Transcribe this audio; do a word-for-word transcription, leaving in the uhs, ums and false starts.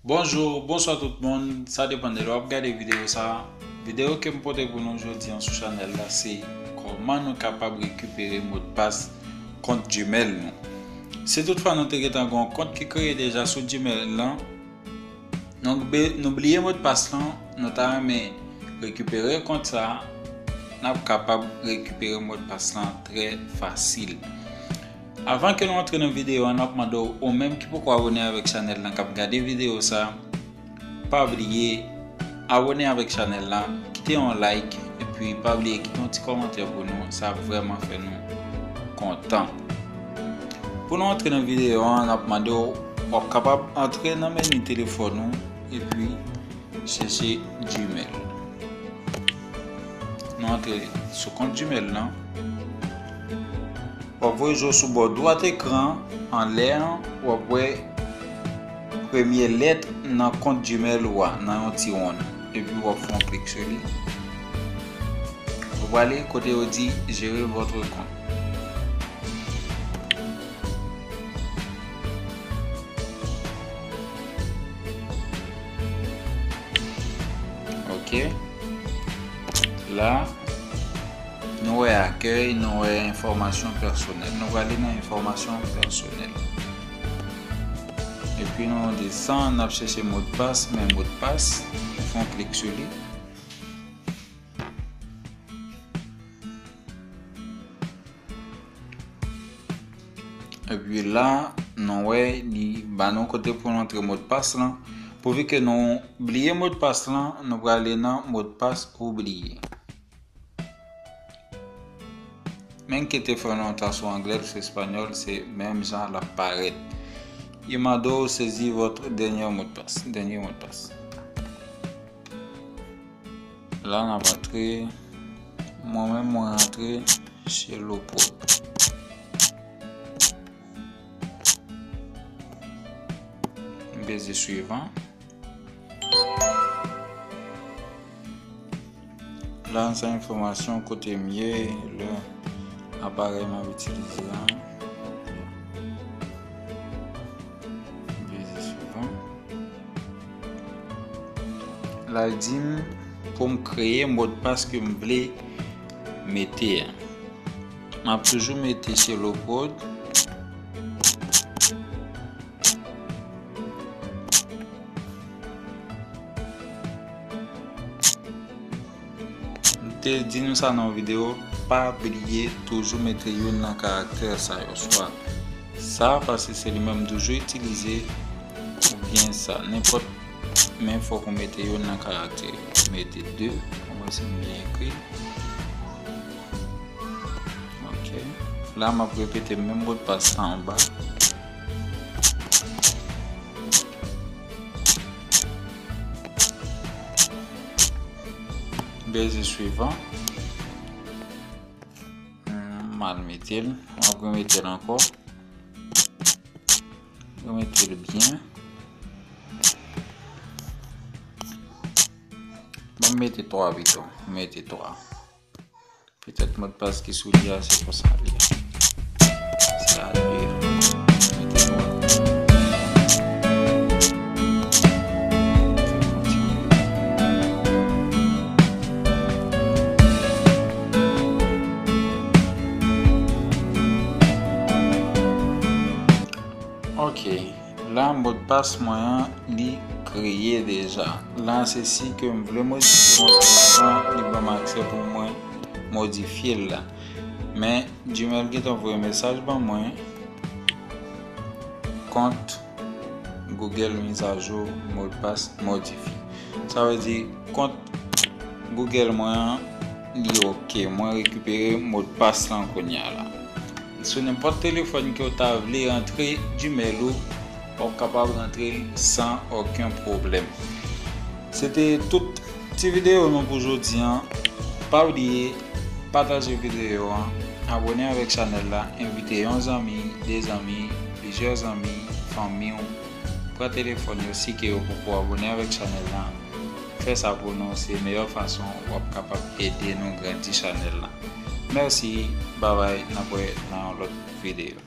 Bonjou, bonswa tout moun, sa depann de lè w ap gade videyo sa. Videyo ke m pote pou nou jodi an sou chanèl la se kòman nou kapab rekipere modpas kont Gmail nou. Si toutfwa nou te gentan gen yon kont ki kreye deja sou Gmail lan, nou be-, nou bliye modpas lan, nou ta renmen rekipere kont sa, n ap kapab rekipere modpas lan trè fasil. Avan ke nou antre nan videyo an, n ap mande w, ou menm ki poko abone avèk chanèl lan, k ap gade videyo sa, pa bliye abone avèk chanèl lan, kite yon like, epi pa bliye kite yon ti kòmantè pou nou, sa ap vrèman fè nou kontan. Pou nou antre nan videyo an, n ap mande w, w ap kapab antre nan meni telefòn ou, epi chèche Gmail. Nou antre sou kont Gmail lan. W ap voye je w sou bò dwat ekran, anlè an, w ap wè premye lèt nan kont Gmail ou a, nan yon ti wonn. Epi w ap fè yon klik sou li. Ou prale kote yo di Gérer votre compte. Ok. La, nou wè akèy, nou wè enfòmasyon pèsonèl. Nou prale nan enfòmasyon pèsonèl. Epi nou desann, n ap chèche modpas, men modpas, nou fè yon klik sou li. Epi la, nou wè li ba nou kote pou nou antre modpas lan. Pouvi ke nou bliye modpas lan, nou prale nan modpas oubliye. Men kite fè nou ta sou anglè, sou espanyòl, se menm jan l ap parèt. Il mando sezi votre dernier mot de passe, dènye modpas. La n ap antre, mwen menm mwen rantre chez Loprod. M peze suivant. La sa enfòmasyon kote m ye, lè aparèy m ap itilize an. M peze suivant. La l di m pou m kreye modpas ke m vle mete a. M ap toujou mete chez Loprod. M te di nou sa nan yon videyo, pa bliye toujou mete youn nan karaktè sa yo, swa sa, paske se li menm m toujou itilize, oubyen sa, nenpòt, men fòk ou mete youn nan karaktè yo. Mete de, mwen si m byen ekri. Ok. La, m ap repete menm modpas la anba. Beze suivant. Hmm, m al mete l. M ap remete l ankò. Remete l byen. Ban m mete twa pito. M mete twa. Petèt modpas ki sou li a, se konsa li ye. Se a li ye. Mete twa. Kontinye. Ok. La, modpas mwen an, li kreye deja. La, se si ke m vle modifye modpas lan, li ban m aksè pou mwen modifye l la. Men, Gmail gentan voye mesaj ban mwen, kont Google mise à jour, modpas modifye. Sa vle di, kont Google mwen an, li ok. Mwen rekipere modpas lan kounye a la. Sou nenpòt telefòn ke w ta vle rantre Gmail ou, w ap kapab rantre l san okenn pwoblèm. Se te tout ti videyo nou pou jodi an. Pa bliye pataje videyo an, abone avèk chanèl la, envite yon zanmi, de zanmi, plizyè zanmi, fanmi w. Pran telefòn yo si ke yo poko abone avèk chanèl la. Fè sa pou nou, se meyè fason w ap kapab ede nou grandi chanèl la. Mèsi, babay, n ap wè nan yon lòt videyo.